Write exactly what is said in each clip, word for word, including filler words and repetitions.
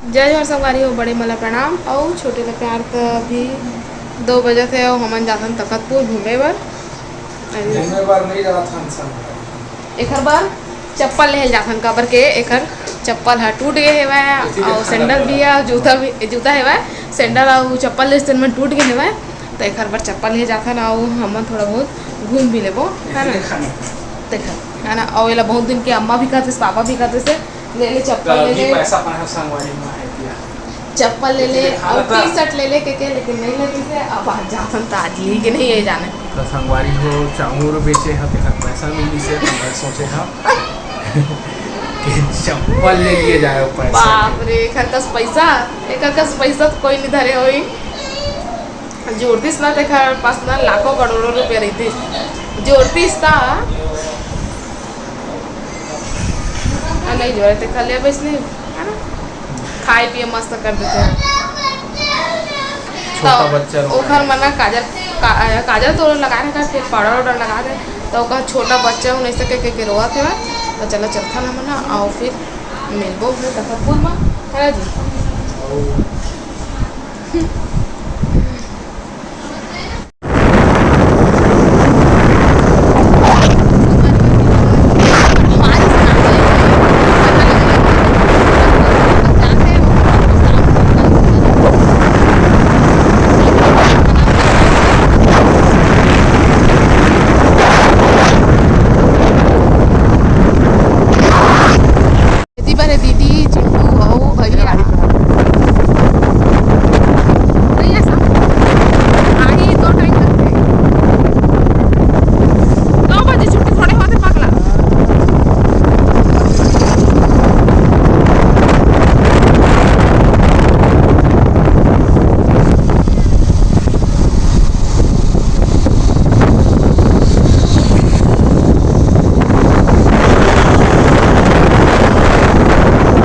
जय जोहार संगवारी हो, बड़े मन ला प्रणाम अउ छोटे ला प्यार। त अभी दो बजत हे अउ हमन जाथन तखतपुर घूमे बर। अरे घूमे बर नहीं जात हन संगवारी। एखर बर चप्पल लेहे जाथन, काबर के एखर चप्पल ह टूट गे हेवय अउ सैंडल भी हे, जूता भी, जूता हेवय, सैंडल अउ चप्पल ले मन टूट गे हेवय। त एखर बर चप्पल लेहे जाथन अउ हमन थोड़ा बहुत घूम भी लेबो, है ना? देखा नहीं। देखा, है ना? अउ एला बहुत दिन के अम्मा भी कहत रहिस, पापा भी कहत रहिस, ले ले चप्पल, ले ले। पैसा पाए संगवारी में है दिया। चप्पल ले ले अउ टी शर्ट ले ले के, के, लेकिन नहीं लेतिस हे। अब आज जाथन त आज ली के नहीं, ये जाने। त संगवारी हो, चाउर बेचे ह, तेखर पैसा मिलिस हे, त मैं सोचे ह कि चप्पल ले लिए जाए पैसा। बाप रे, एकर कस पैसा, एकर कस पैसा त कोई नहीं धरे होई। जोरतिस ना, तेखर पास ना लाखों करोड़ों रुपया रहितिस। जोरतिस ता, आ, नहीं जोरे, तेखर ले बस नहीं, है ना? खाए पिए मस्त कर देते हैं। छोटा तो बच्चा रो ओखर मना काजल, का-, काजल तो लगा रहे, फिर पाउडर वाउडर लगा दे, तो ओकर छोटा बच्चा हूँ, ऐसे के, के, के रोवत हे, तो चलो चलथन हमन ना, आओ फिर मिलबो फिर तखतपुर में, है ना जी? दीदी बने, दीदी, चिंटू अउ भैया। भैया सब। आही दो टाइम करते हैं। दो बजे छुट्टी थोड़े होते पगला।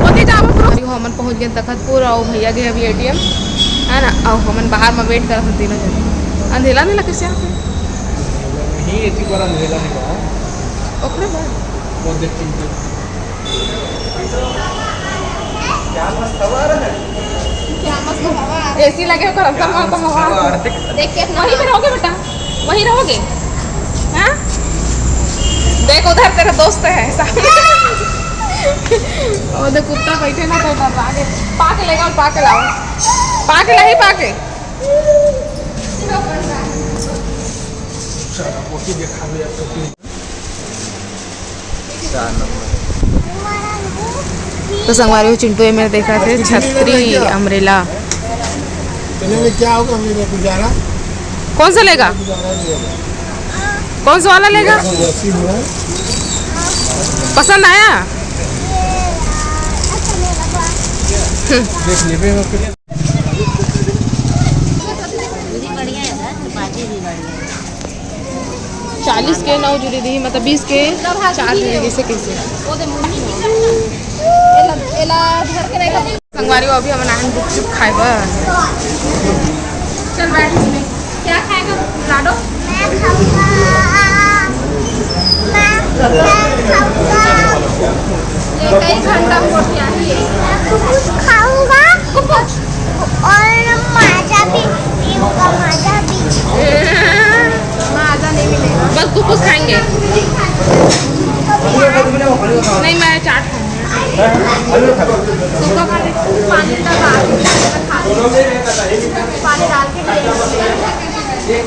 ओती जाबो bro। अरे, हमन पहुंच गए तखतपुर अउ भैया गए अभी एटीएम, है ना? अउ हमन बाहर में वेट करत हन तीनों जन। अंधेला अंधेला कैसे आते? नहीं, एती पर अंधेला है यार। ओकरे बाद। वो देख चिंटू। क्या मस्त हवा आ रहा है। क्या मस्त हवा आ रहा है। एसी लगे ओकर अंदर में तो हवा आ रहा है। देख के अपना वहीं पे रहोगे बेटा, वहीं रहोगे? हाँ? देख उधर तेरा दोस्त है सामने। ओ देख कुत्ता बैठे ना तो डर रहा है। पाके लेगा और पाके लाओ। पाके नहीं पाके। चलो, वो की देखा भी अब तो। चार नंबर। तो संगवारी हो, चिंटू ये मेर देखत हे छतरी, अम्ब्रेला। चलेंगे, क्या होगा मेरा गुजारा? कौन सा लेगा? गुजारा नहीं होगा। कौन सा वाला लेगा? ऐसी हो रहा है। पसंद आया? देख लेबे हो फिर। चालीस के नौ जुड़ी दी, मतलब बीस के चार जुड़ी दी, से कैसे? संगवारी हो, अभी हमन आए हन गुपचुप खाए बर। चल बैठ इसमें। क्या खाएगा? लाडो? मैं खाऊंगा। मैं, मैं खाऊंगा। ये कई घंटा में रोटी आई है। कुछ खाऊंगा। कुछ। और माजा भी पीऊंगा, माजा भी। माजा नहीं मिलेगा। बस गुपचुप खाएंगे। नहीं, मैं चाट खाऊंगी। सूखा खा ले, पानी डाल के खा ले। पानी डाल के खा ले।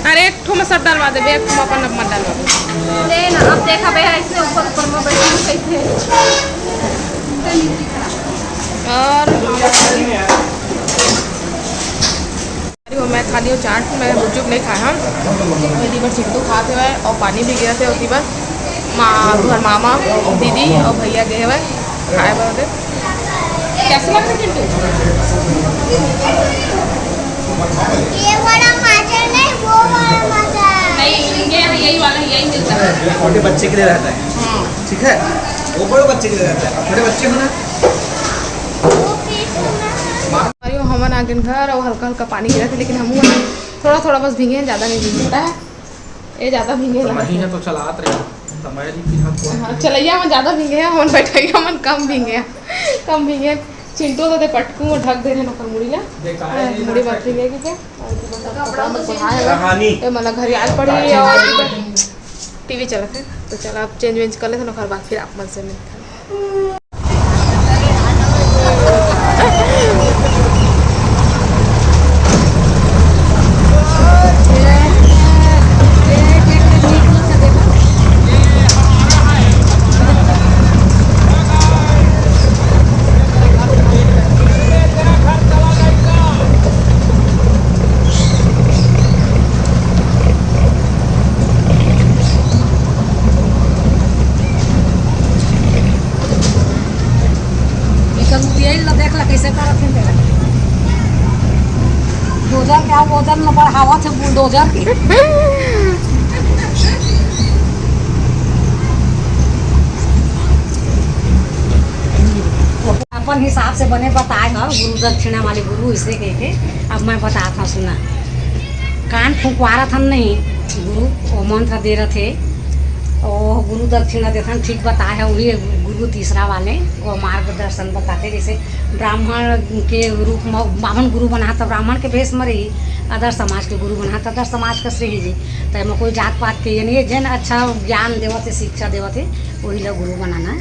अरे, एक ठो में सब डलवा देबे, एक ठो में अपन मत डलवा। ले ना, अब देखा बे, ऐसे ऊपर ऊपर में बैठी कैसे। और अरे, मैं खा लियो चाट, मैं गुपचुप नहीं खाया। मेरी बर चिंटू खात हवय और पानी भी गिरत हे ओती बर। माँ, घर मामा, दीदी और भैया गए हवय खाए बर ओदे। कैसे लगता चिंटू? ये वाला मजा नहीं, वो वाला मजा है। नहीं, इनके यहाँ यही वाला, यही मिलता है। छोटे बच्चे के लिए रहता है। हाँ। ठीक है, वो बड़े बच्चे के लिए रहता है। छोटे बच्चे हो ना, अरे, हमन आ गेन घर अउ हल्का हल्का पानी गिरत हे, लेकिन हमू थोड़ा थोड़ा बस भींगे, ज्यादा नहीं भींगे। पता है, ये ज्यादा भींगे तो लगा नहीं है। तो चलात रहे। हाँ, चलइया मन ज्यादा भींगे हे, हमन बैठइया मन कम भींगे हे, कम भींगे हे। चिंटू तो दे पटकू में ढक दे रहे ओकर मुड़ी ला। हाँ, मुड़ी बात भींगे के क्या? कहानी। ए, मतलब घरी आज पड़ी और टीवी चलत हे, तो चल अब चेंज वेंज कर लेथन, ओकर बाद फिर आप मन से मिलथन। एकर उतियाइल ल देख ल कइसे करत हे तेला। डोजर के आओ, वजन ल बढ़ावत हे बुलडोजर के। अपन हिसाब से बने बताए ह गुरु दक्षिणा वाले गुरु, इसे कह के अब मैं बतात हूँ, सुना। कान फुंकवारत हन नहीं, गुरु वो मंत्र दे रथे, वो गुरु दक्षिणा देथन, ठीक बताए है वही गुरु तीसरा वाले, वो मार्गदर्शन बताते, जैसे ब्राह्मण के रूप में ब्राह्मण गुरु बना तो ब्राह्मण के भेष में रही, अदर समाज के गुरु बना तो अदर समाज कस रही जी। तो एमा कोई जात पात के ये नहीं है, जेन अच्छा ज्ञान देवत है, शिक्षा देवत है, वही ला गुरु बनाना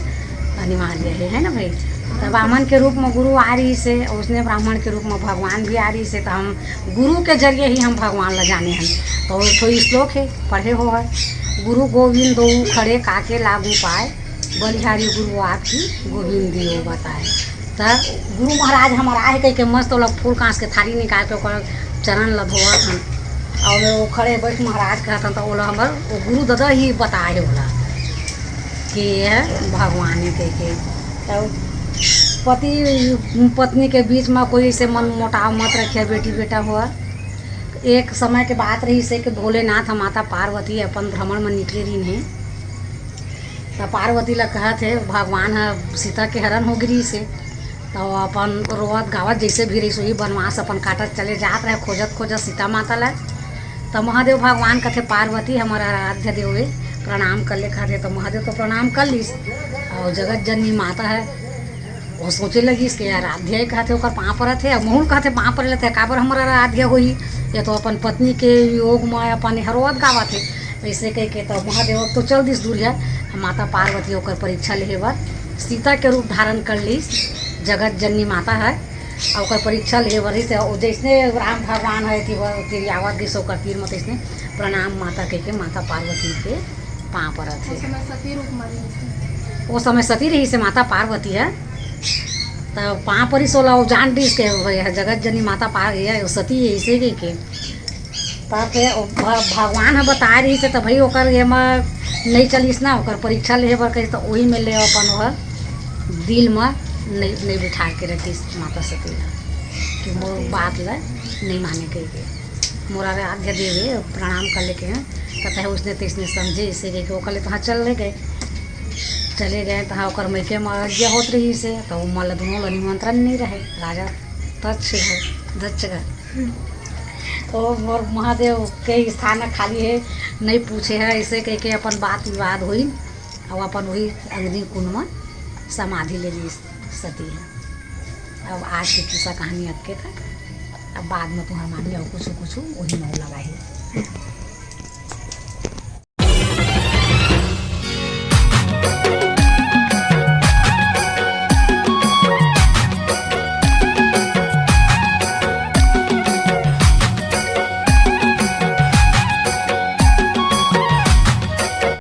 अनिवार्य है, है ना भाई? तो ब्राह्मण के रूप में गुरु आ रही से, उसने ब्राह्मण के रूप में भगवान भी आ रही से, तो हम गुरु के जरिए ही हम भगवान ला जाने हैं। तो कोई श्लोक है, पढ़े हो है, "गुरु गोविंद दो खड़े, काके लागू पाए, बलिहारी गुरु आपकी गोविंद दियो बताए।" तो गुरु महाराज हमारा है कह के मस्त ओला फूल कांस के थारी निकाल के ओकर चरण ला धोवत हन, और वो खड़े बैठ महाराज कहत हन, तो ओला हमर वो गुरु दादा ही बताए ओला कि यह भगवान है कह के। तो पति पत्नी के बीच में कोई से मन मोटाव मत रखिए बेटी बेटा हुआ। एक समय के बात रही से कि भोलेनाथ माता पार्वती अपन भ्रमण में निकले रही, तो पार्वती ला कहत हे भगवान ह सीता के हरण हो गिरी से, तो अपन रोवत गावत जैसे भी रही वही बनवास अपन काटत चले जात रहे खोजत खोजत सीता माता ला। तो महादेव भगवान कथे पार्वती हमारा आराध्य देव हे, प्रणाम कर ले कहत हे। तो महादेव तो प्रणाम कर लीस और जगत जननी माता है, वो सोचे लगिस कि आराध्य हे कहत हे ओकर पाँव परत हे, अब महूँ ल कहत हे पाँव परे ल, त काबर हमर आराध्य होही, ये तो अपन पत्नी के वियोग म अपन हरोवत गावत हे। ऐसे कह के तो महादेव तो चल दिस दूरिहा, माता पार्वती ओकर परीक्षा लेहे बर सीता के रूप धारण कर लीस, जगत जननी माता है, और ओकर परीक्षा लेहे बर रहिस, और जैसने राम भगवान है ती-, तिरियावत गिस ओकर तीर म, तैसने प्रणाम माता कह के माता पार्वती के पाँव परत हे। उस समय सती रूप म रहिस हे। वो समय सती रहिस हे माता पार्वती ह, त पाँव परिस ओला, वो जान दिस के, "भई, ह जगत जननी माता पार-, ये सती हे," इसे कहि के। तब के वो भ-, भगवान ह बताए रहिस हे, त भई ओकर ये म नइ चलिस ना, ओकर परीक्षा लेहे बर कहिस, त ओही में ले अपन ओह दिल म नइ, नइ बिठा के रखिस माता सती ल, कि मोर बात ल नइ माने कहि के। मोर आराध्य देव हे, प्रणाम कर ले के हैं। कहते हैं, उसने तैसने समझे, इसे कह के ओकर ले तहाँ चल ले गए। चले गए तहाँ ओकर मइके म आज्ञा होत रहिस हे, त वो मन ल दुनों ल निमंत्रण नइ रहे। राजा दक्ष घर, दक्ष घर। तो मोर महादेव के स्थान खाली हे, नइ पूछे हे, इसे कह के अपन बात विवाद होई, अउ अपन वही अग्नि कुंड म समाधि ले ली सती हे। अब आज के किस्सा कहानी अतके तक। अब बाद में तुम्हार मामी अउ कुछु कुछु वही मोर लगा ही।